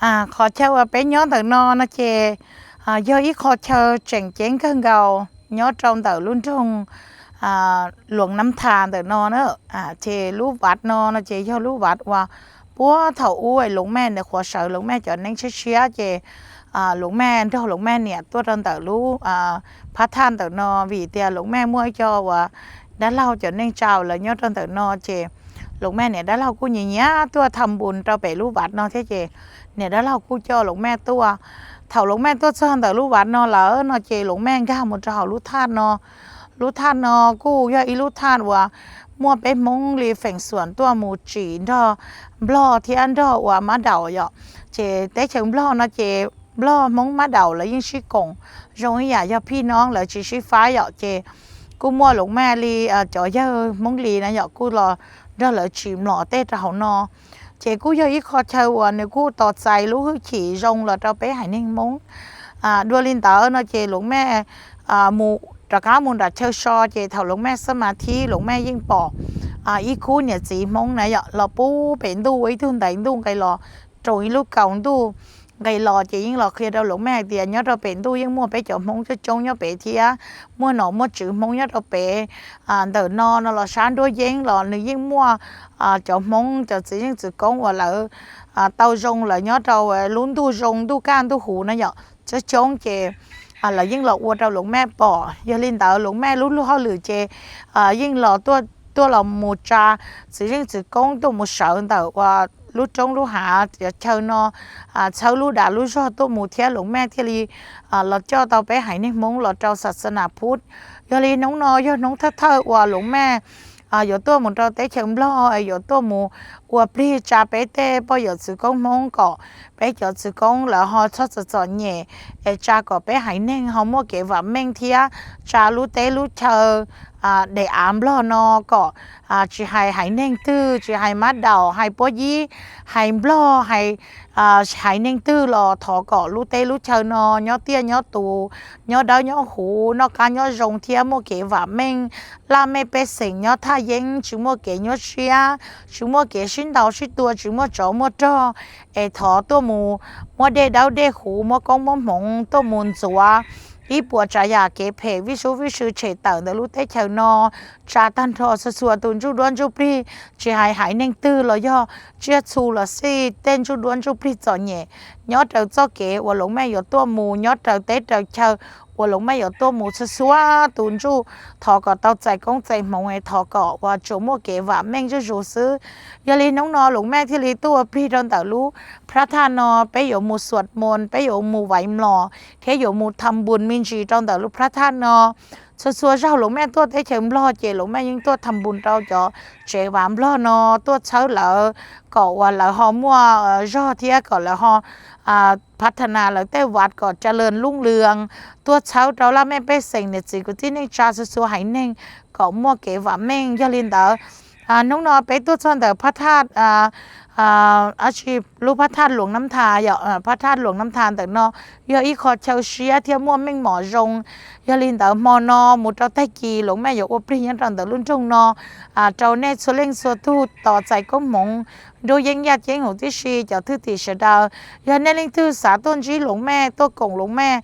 Qhov chaw uas peb nyob ntawm no no ces yog ib qho chaw tseem ceeb kawg nkaus nyob rau ntawm lub nroog Luam Nab Tha ntawm no na. Ces lub vaj no no ces yog lub vaj uas puag thaum ub Loos Mej nws qhuav sawv Loos Mej cov neeb tshiab tshiab ces Loos Mej nrog Loos Mej niam tuaj rau ntawm lub phab thaj ntawm no vim tias Loos Mej muaj ib co uas dab laug cov neeg tsa lawv nyob rau ntawm no ces Loos Mej niam dab laug kuj nyiam nyiam tuaj tham npus rau pem lub vaj no thiab ces niam dab laug kuj coj Loos Mej tuaj. Thaum Loos Mej tuaj txog ntawm lub vaj no lawm no ces Loos Mej nkag mus rau hauv lub thaj no. Lub thaj no kuj yog ib lub thaj uas muaj peb Hmoob li feem xyuam tuaj mus tsim nrog Nplog thiab nrog uas Mab Daum yom. Ces teb chaws Nplog no ces Nplog Hmoob Mab Daum lawv yeej sib koom zoo ib yam yog phij noob lawv tsis sib faib yom. Ces kuj muaj Loos Mej li cov yawg Hmoob Lis na yom kuj los nrog lawv tsim mlom tej rau hauv no. Ces kuj yog ib qho chaw uas nws kuj tos txais lub hwj chim zoo los rau peb haiv neeg Hmoob. Dua li ntawd no ces Loos Mej mus rov qab mus nram chaw so ces thaum Loos Mej xab mas thib Loos Mej yeej pom ib khub niam txiv Hmoob na yom los pub pem ntuj ua ib tug ntaiv ntuj nqes los, roos ib lub kaus ntuj nqes los ces yeej los qhia rau Loos Mej hais tias nyob rau pem ntuj yeej muaj peb cov Hmoob coob coob nyob pem thiab, muaj nom muaj tswv Hmoob nyob rau pem. Ntawm no no los sab nruab yeeb los nws yeej muaj cov Hmoob cov txiv zeej txwv koob uas lawv tau zoo lawv nyob rau lub ntuj zoo ntuj kaj ntuj huv na yom coob coob ces lawv yeej los ua rau Loos Mej pom. Yog li ntawd Loos Mej lub luag hauj lwm ces yeej los tuaj los mus tsa txiv zeej txwv koob tuaj mus sawv ntawm uas lub roob lub hav cov chaw no, txhawb lub dag lub zog tuaj mus thiab Loos Mej thiaj li los coj tau peb haiv neeg Hmoob los rau xas xas nas phuv. Yog li hnub no yog hnub thawj thawj uas Loos Mej yuav tuaj mus rau teb chaws Nplog yuav tuaj mus ua plig tsa peb tej poj yawm txwv koob Hmoob kom peb cov txwv koob lawv ho txhob txom txom nyem, es tsa kom peb haiv neeg ho muaj kev vam meej thiab tsa lub teb lub chaw daim av Nplog no kom tsis hais haiv neeg twg, tsis hais Mab Daum, hais Puab Yib, hais Nplog, hais haiv neeg twg los thov kom lub teb lub chaw no nyob tiaj nyob tus, nyob dawb nyob huv, noj qab nyob zoo thiab muaj kev vam meej. Laj mej pej xeem nyob thaj yeeb tsis muaj kev nyuaj siab, tsis muaj kev sib ntaus sib tua, tsis muaj tsov muaj rog. Es thov tuaj mus muab dej dawb dej huv, muab koob muab hmoov tuaj mus ntxuav ib puas tsav yam kev phem vij sub vij sw tshem tawm ntawm lub teb chaws no, tsa tag nrho txhua txhua tus ntsuj duab ntsuj plig, tsis hais haiv neeg twg los yog tsiaj txhu los xij, tej ntsuj duab ntsuj plig txom nyem nyob raws txoj kev uas Loos Mej yuav tuaj mus, nyob raws teb raws chaw uas Loos Mej yuav tuaj mus txhua txhua tus ntsuj, thov kom tau txais koob txais hmoov es thov kom uas tsuas muaj kev vam meej zuj zus xwb. Yog li hnub no Loos Mej thiaj li tuaj ua plig rau ntawm lub phrab thaj no, peb yuav mus xuas moos, peb yuav mus vaiv mlom thiab yuav mus tham npus me ntsis rau ntawm lub phrab thaj no. Txhua txhua zaug Loos Mej tuaj teb chaws Nplog ces Loos Mej yeej tuaj tham npus rau cov tsev vav Nplog no, tuaj txhawb lawv kom uas lawv ho muaj zog thiab kom lawv ho phav tha nas lawv tej vaj kom ca lawm lub lwam, tuaj txhawb rau laj mej pej xeem niam txiv kwv tij neej tsa txhua txhua haiv neeg kom muaj kev vam meej. Yog li ntawd, hnub no peb tuaj txog ntawm phab thaj, lub phab thaj Luam Nab Tha yom, phab thaj Luam Nab Tha ntawm no yog ib qho chaw siab thiab muaj meej mom zoo. Yog li ntawd hmo no mus rau tag kis Loos Mej yuav ua plig nyob rau ntawm lub nroog no rau nej txhua leej txhua tug tos txais koob hmoov, nruab yeeb yaj ceeb huv tib si cov thwj tim sawv daws. Yog nej leej twg xav tuaj ntsib Loos Mej, tuaj koom Loos Mej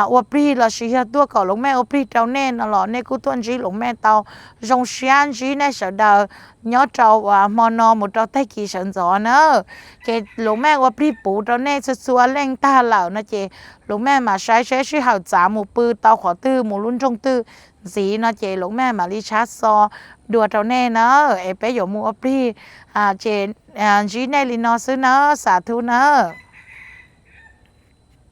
ua plig lossis yog tuaj kom Loos Mej ua plig rau nej no los nej kuj tuaj ntsib Loos Mej tau. Zoo siab ntsib nej sawv daws nyob rau hmo no mus rau tag kis sawv ntxov na. Ces Loos Mej ua plig puv rau nej txhua txhua leej tag lawm no ces Loos Mej mam saib seb sij hawm txav mus pw tau qhov twg mus lub nroog twg ntxiv no ces Loos Mej mam li tshab xo dua rau nej na. Es peb yuav mus ua plig, ces ntsib nej li no xwb na, xav thub na.